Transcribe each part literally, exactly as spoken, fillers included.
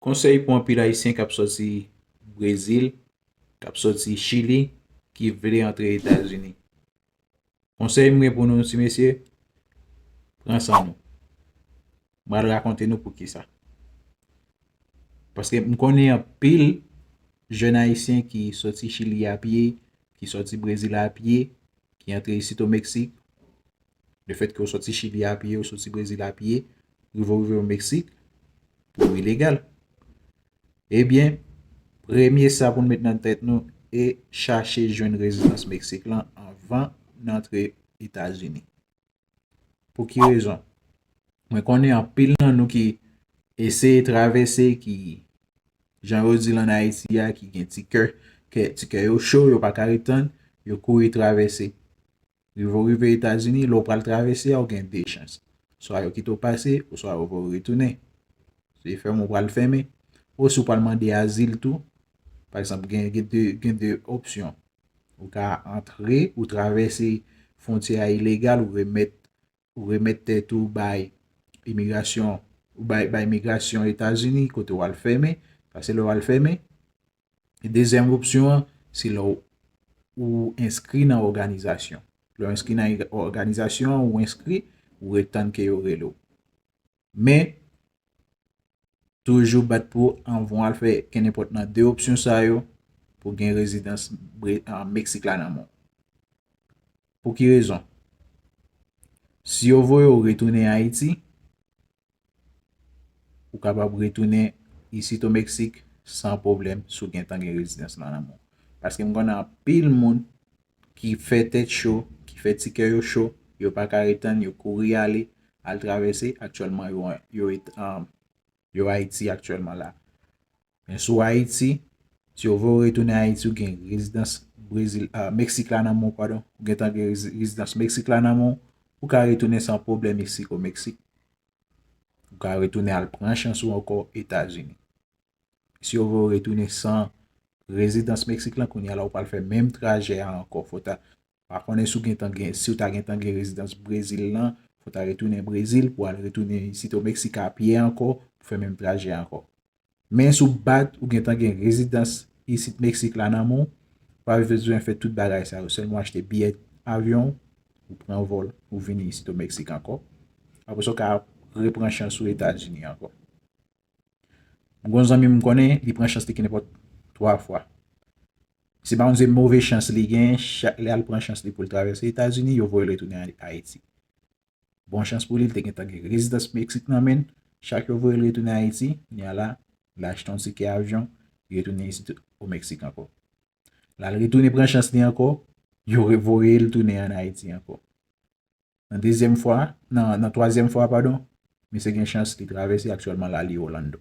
Konsèy pou anpil Ayisyen k ap sòti Brezil, k ap sòti Chili, ki vle antre Etazini. Konsèy m gen pou nou, ti mesye, pran san nou. M pral rakonte nou poukisa. Paske m konnen anpil jèn Ayisyen ki sòti Chili a pye, ki sòti Brezil a pye, ki antre isit o Meksik. Lefètke w sòti Chili a pye, w sòti Brezil a pye, rive w rive o Meksik, pou w ilegal. Ebyen, premye sa pou n met nan tèt nou, e chache jwenn rezidans Meksik lan anvan n antre Etazini. Pou ki rezon? Mwen konnen anpil nan nou ki eseye travèse, ki, jan yo di l ann Ayiti a, ki gen ti kè, kè, ti kè yo cho, yo pa ka ret tann, yo kouri travèse. Rive w rive Etazini, lè w pral travèse a, w gen de chans. Swa yo kite w pase, oswa yo voye w retounen. Se fèmen w pral fèmen. Ou si w pral mande azil tou, pa egzanp, gen, gen de, gen de opsyon. Ou ka antre, ou travèse fwontyè a ilegal, ou remèt, ou remèt tèt ou bay imigrasyon, ou bay, bay imigrasyon Etazini, kote w al fèmen. Sa se lè w al fèmen. E dezyèm opsyon an, se lè w, ou enskri nan òganizasyon. Lè w enskri nan òganizasyon an, ou enskri, ou ret tann ke yo rele w. Men, toujou bat pou anvan w al fè kenenpòt nan de opsyon sa yo, pou gen rezidans Bre-, a, Meksik la nan men w. Pou ki rezon? Si yo voye w retounen Ayiti, ou kapab retounen isit o Meksik san pwoblèm si w gentan gen rezidans lan nan men w. Paske m konnen anpil moun ki fè tèt cho, ki fè ti kè yo cho, yo pa ka ret tann, yo kouri ale, al travèse, aktyèlman yo, yo, um, yo Ayiti aktyèlman la. Men si w Ayiti, si yo voye w retounen Ayiti, ou gen rezidans Brezil, a, Meksik la nan men w, padon, ou gentan gen rezi-, rezidans Meksik la nan men w, ou ka retounen san pwoblèm isit o Meksik. Ou ka retounen al pran chans ou ankò Etazini. Si yo voye w retounen san rezidans Meksik lan, kounye a la ou pral fè menm trajè a ankò. Fò ta, pa konnen si w gentan gen, si w ta gentan gen rezidans Brezil lan, fò ta retounen Brezil pou al retounen isit o Meksik a pye ankò, pou fè menm trajè a ankò. Men si w bat, ou gentan gen rezidans isit Meksik la nan men w, ou pa bezwen fè tout bagay sa yo. Sèlman w achte biyè avyon, ou pran vòl, ou vini isit o Meksik ankò. Apre sa, w ka repran chans ou Etazini ankò. M gon zanmi m konnen, li pran chans li kenenpòt twa fwa. Se pa yon se move chans li gen, chak lè al pran chans li pou l travèse Etazini, yo voye l retounen Ay-, Ayiti. Bon chans pou li, li te gentan gen rezidans Meksik nan men l. Chak yo voye l retounen Ayiti, kounye a la, l achte yon tikè avyon, li retounen isit o Meksik ankò. L al retounen pran chans li ankò, yo revoye l tounen ann Ayiti ankò. Nan dezyèm fwa, nan, nan twazyèm fwa, padon, misye gen chans li travèse, aktyèlman la li Orlando.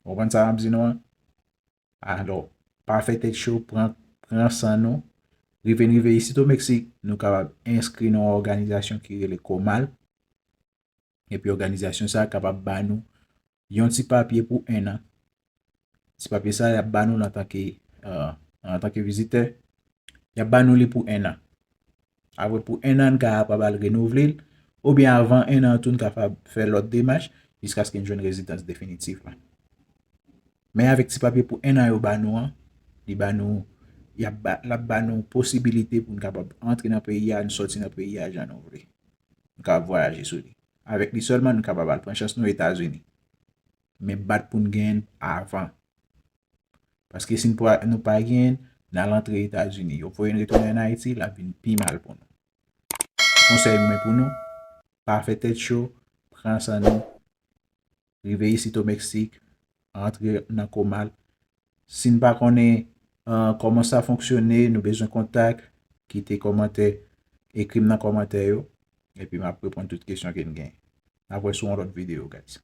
Ou konprann sa m ap di nou an? Alò, pa fè tèt cho, pran, pran san nou. Rive n rive isit o Meksik, nou kapab enskri nan yon òganizasyon ki rele Komal. Epi òganizasyon sa a kapab ba nou yon ti papye pou en an. Ti papye sa a, y ap ba nou l antanke, euh, antanke vizitè. Y ap ba nou li pou en an. Apre pou en an, n kapab al renouvle l, oubyen avan en an tou, n kapab fè lòt demach jiskaske n jwenn rezidans definitif la. Men avèk ti papye pou en an yo ba nou an, li ba nou, y ap ba, l ap ba nou posibilite pou n kapab antre nan peyi a, n sòti nan peyi a jan nou vle. Nou kapab vwayaje sou li. Avèk li sèlman, nou kapab al pran chans nou Etazini. Men bat pou n genyen l avan. Paske si n pa, nou pa genyen l, n al antre Etazini. Yo voye n retounen ann Ayiti, l ap vin pi mal pou nou. Konsèy mwen pou nou, pa fè tèt cho, pran san nou, rive isit o Meksik, antre nan Komal. Si n pa konnen, euh, kòman sa fonksyone, nou bezwen kontak, kite kòmantè, ekri m nan kòmantè yo, epi m ap reponn tout kesyon ke n genyen. N ap wè sou yon lòt videyo, guys.